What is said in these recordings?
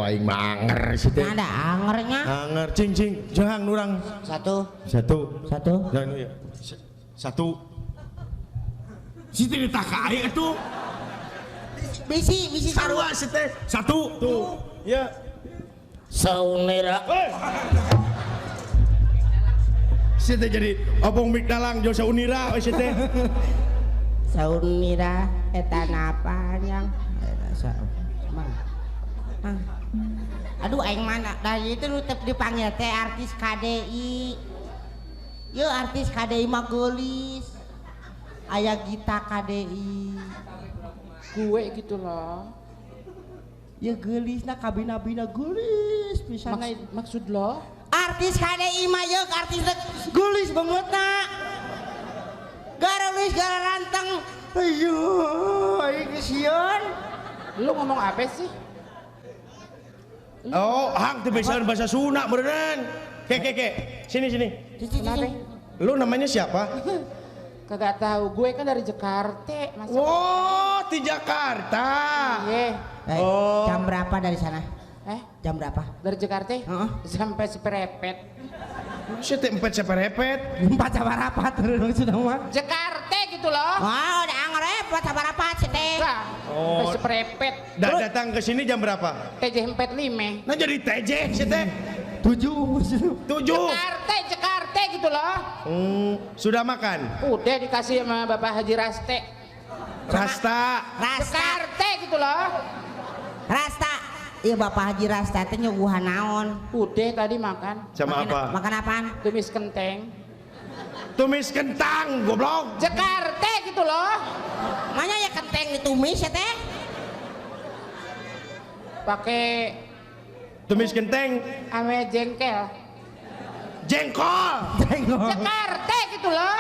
Ku aing mah anger sih teh. Ada angernya. Anger cing cing jangan urang. Satu. Satu. Satu. Jangan ya. Satu. Si teh ditaka aing atuh. Bisi bisi sarua si teh. Satu. Tuh. Ya. Saunira. Si teh jadi obong mik dalang jeung saunira we si teh. Saunira eta napa yang mang. Aduh aing mana dari itu lu tetep dipanggil teh artis KDI. Yo artis KDI mah geulis. Aya Gita KDI. Gue gitu loh. Ya geulisna kabina-bina geulis pisan. Maksud lo? Artis KDI mah ye artis geulis bangetna. Gareulis garanteng. Ayo, aing sieun. Lu ngomong apa sih? Oh, hang teu bisa bahasa Sunda meureun. Ke ke ke. Sini sini. Kenapa? Lu namanya siapa? Kagak tahu, gue kan dari Jakarta, Mas. Oh, di Jakarta. Iya. Oh. Jam berapa dari sana? Jam berapa? Dari Jakarta? Sampai seperepet. Si teh empat seperepet. Empat sabarapat maksudna mah. Jakarta gitu loh. Wah, udah anger empat sabarapat si teh. Oh. Sampai seperepet. Datang ke sini jam berapa? TJ 45. Nah jadi TJ si teh. 7. 7. Jakarta, Jakarta gitu loh. Sudah makan? Udah dikasih sama Bapak Haji Raste. Rasta. Rasta. Jakarta gitu loh. Rasta. Iya Bapak Haji Rasta teh nyuguhan naon? Udah tadi makan. Sama apa? Makan apaan? Tumis kenteng. Tumis kentang, goblok. Jakarta gitu loh. Mana ya kenteng ditumis ya teh? Pakai tumis kenteng ame jengkel. Jengkol. Jengkol. Jakarta gitu loh.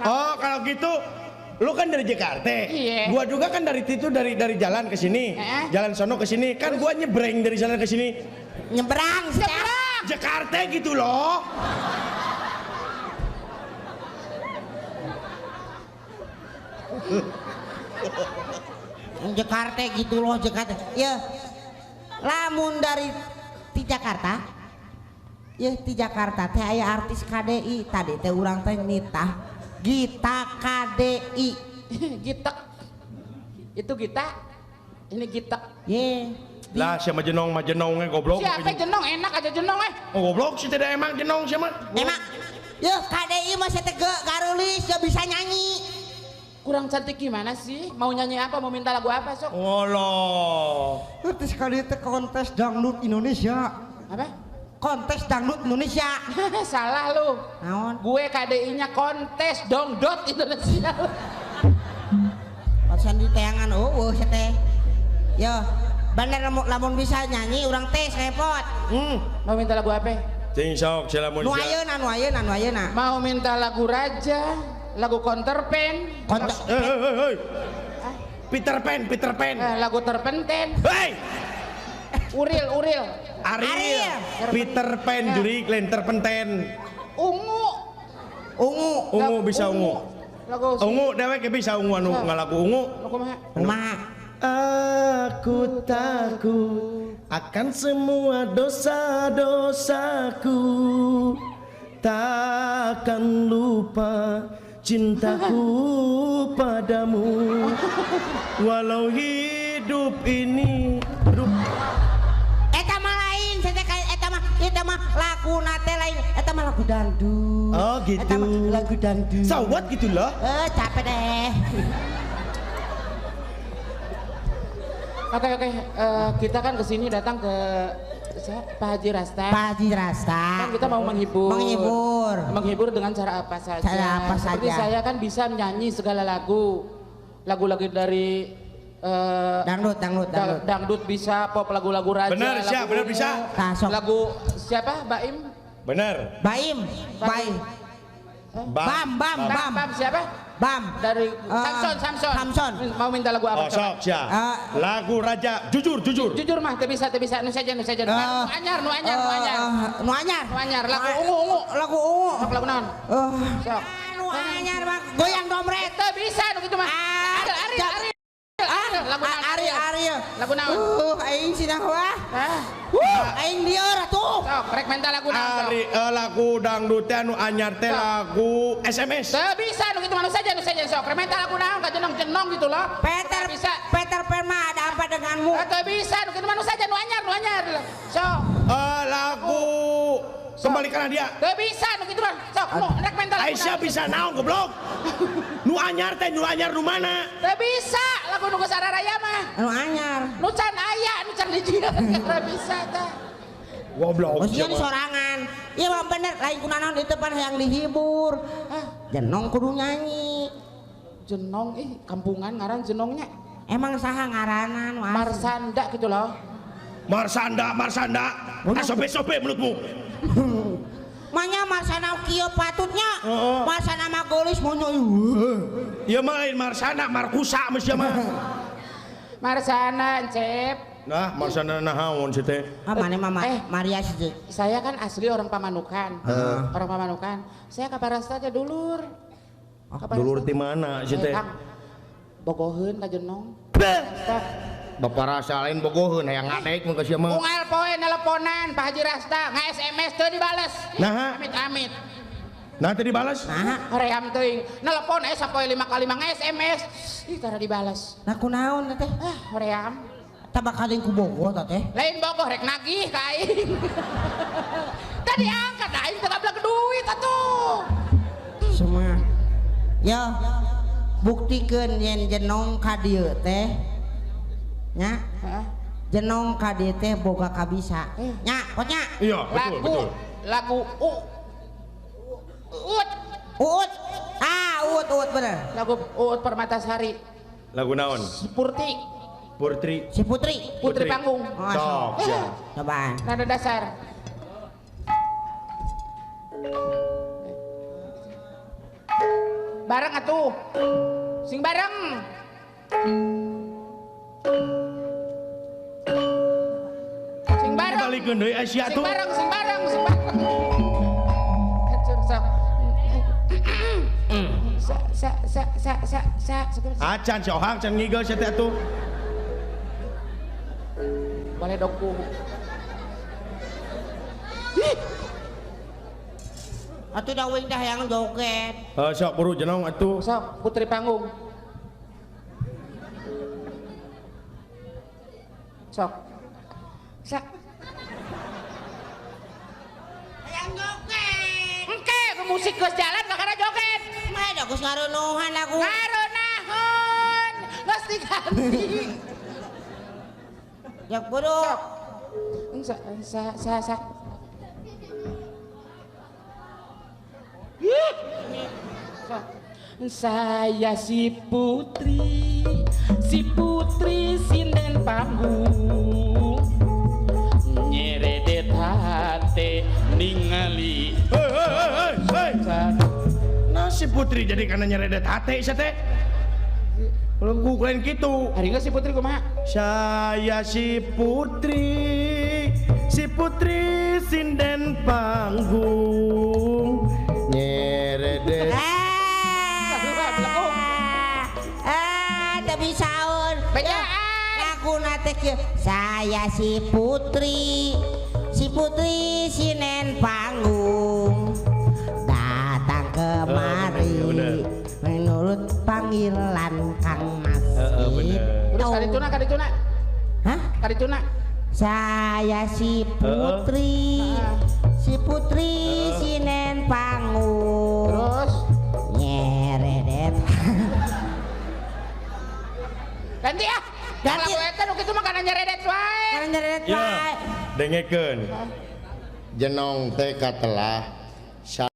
Oh, kalau gitu lu kan dari Jakarta. Iya. Gua juga kan dari itu dari jalan ke sini. Jalan sono ke sini. Kan gua nyebrang dari sana ke sini. Nyebrang, nyebrang. Jakarta gitu loh. Jakarta gitu loh, Jakarta. Ya. Lamun dari ti Jakarta, ya ti Jakarta teh aya artis KDI tadi teh urang teh nitah Gita KDI. Gitek. Itu Gita. Ini Gitek. Ye. Lah siapa jenong mah jenongnya goblok. Siapa jenong enak aja jenong eh. Oh, goblok sih tidak emang jenong siapa? Emang. Ya KDI mah saya teh garulis ya bisa nyanyi. Kurang cantik gimana sih? Mau nyanyi apa? Mau minta lagu apa sok? Oh loh. Artis KDI teh kontes dangdut Indonesia. Apa? Kontes dangdut Indonesia. Salah lu. Naon? Gue KDI-nya kontes dangdut Indonesia. Pasan di tayangan eueuh sia teh. Yo, bener lamun bisa nyanyi urang teh repot. Mau minta lagu apa? Cing sok lamun. Nu ayeuna, nu ayeuna, nu ayeuna. Mau minta lagu Raja, lagu Counterpen. Peter Pan, Peter Pan. Lagu Terpenten. Hei. Uril, Uril. Ariel. Peter Pan juri lain terpenten. Ungu. Ungu. Ungu bisa ungu. Lagu ungu dewek bisa ungu anu ngalagu ungu. Kumaha? Kumaha? Aku takut akan semua dosa-dosaku, takkan lupa cintaku padamu, walau hidup ini. Eta mah lain, eta mah lagu nate lain, eta mah lagu dangdut. Oh gitu. Eta mah lagu dangdut. So what gitu loh? Capek deh. Oke oke, kita kan kesini datang ke Pak Haji Rasta. Pak Haji Rasta. Kan kita mau menghibur. Menghibur. Menghibur dengan cara apa saja. Cara apa Seperti saja. Saya kan bisa menyanyi segala lagu. Lagu-lagu dari dangdut, dangdut, dangdut. Dangdut bisa, pop lagu-lagu raja. Benar, siap, benar bisa. Lagu siapa? Baim. Benar. Baim. Baim. Bam, bam, bam. Bam siapa? Bam. Dari Samson, Samson. Samson. Mau minta lagu apa? Oh, sok, siap. Lagu Raja, jujur, jujur. Jujur mah, teu bisa. Nu saja, nu saja. Nu anyar, nu anyar, nu anyar. Nu anyar. Nu anyar, lagu ungu, ungu. Lagu ungu. Sok lagu naon? Sok. Nu anyar mah goyang domret. Teu bisa nu kitu mah. Ariel, Ariel, Ariel. Lagu Ariel, Ariel. Lagu naon? Aing sinah wah. Hah? Aing lieur atuh. Sok, rek menta lagu naon? Ari lagu dangdut teh anu anyar teh lagu SMS. Teu bisa nu kitu mah nu saja sok. Rek menta lagu naon ka jenong-jenong gitu loh. Peter bisa. Peter Pan mah ada apa denganmu? Teu bisa nu kitu mah nu saja nu anyar nu anyar. Sok. Lagu kembalikanlah dia. Teu bisa nu kitu mah. Sok, nu rek menta lagu. Aisyah bisa naon goblok. Nu anyar teh nu anyar nu mana? Teu bisa lagu nu geus araraya mah. Nu anyar. Nu can aya, nu can dijieun teu bisa tah. Goblok. Maksudnya sorangan. Iya mah bener lain kunaon di depan hayang dihibur. Jenong kudu nyanyi. Jenong ih kampungan ngaran jenongnya. Emang saha ngaranan wah. Marsanda gitu loh. Marsanda, Marsanda. Sope-sope mulutmu. Manya Marsana kieu patutnya. Marsana mah geulis monya. Ieu mah lain Marsana, Markusa mah sia mah. Marsana, Cep. Nah, Marsana naon sih teh? Ah, mana mama Maria sih. Saya kan asli orang Pamanukan. Orang Pamanukan. Saya ka Parasta teh dulur. Dulur ti mana sih teh? Bogoheun ka Jenong. Bapak rasa lain bogoheun hayang ngadek mun ka sia mah. Unggal poe nelponan Pak Haji Rasta, nge-SMS teu dibales. Nah, amit-amit. Nah teu dibales? Nah, hoream teuing. Nelpon sapoe 5 kali 5 nge-SMS. Ih tara dibales. Nah kunaon teh? Ah, hoream. Tah bakal ku bogoh tah teh. Lain bogoh rek nagih ka aing. Tadi angkat aing teu gablek duit atuh. Semua. Yo, buktikeun yen jenong ka dieu teh. Nya. Heeh. Jenong ka dieu teh boga kabisa. Nya, poknya. Iya, betul, betul. Lagu U Uut. Uut. Ah, Uut Uut bener. Lagu Uut Permatasari. Lagu naon? Purti. Putri. Si Putri. Putri panggung. Oh, sok, siap. Cobaan. Nada dasar. Bareng atuh. Sing bareng. Sing bareng. Balikeun deui Aisyah Sing tuh. bareng, sing bareng, sing bareng. Hancur sok. Sa sa sa sa sa sa. Acan si Ohang can ngigel sia teh atuh. Boleh dongku. Atuh da wing dah yang joget. Heuh sok buru jenong atuh. Sok Putri panggung. Sok. Sa. Hayang joget. Engke ke musik geus jalan kakara joget. Mah da geus ngarunuhan lagu. Ngarunahan. Geus diganti. Jak buru. Sa sa sa sa. Saya si putri sinden panggung nyeredet hate ningali. Hei hei hei hei. Nah si putri jadi karena nyeredet hate sia teh. Belum lain gitu. Hari nggak si putri kumaha? Saya si putri sinden panggung nyeredet. Teu bisaeun. Laguna teh kieu. Saya si putri sinen panggung datang kemari menurut panggilan Kang Mas. Terus karituna karituna. Hah? Karituna. Saya si putri sinen panggung. Terus nyeredet. Ganti ah. Ganti. Lagu eta nu kitu mah kana nyeredet wae. Kana nyeredet wae. Dengekeun. Jenong teh katelah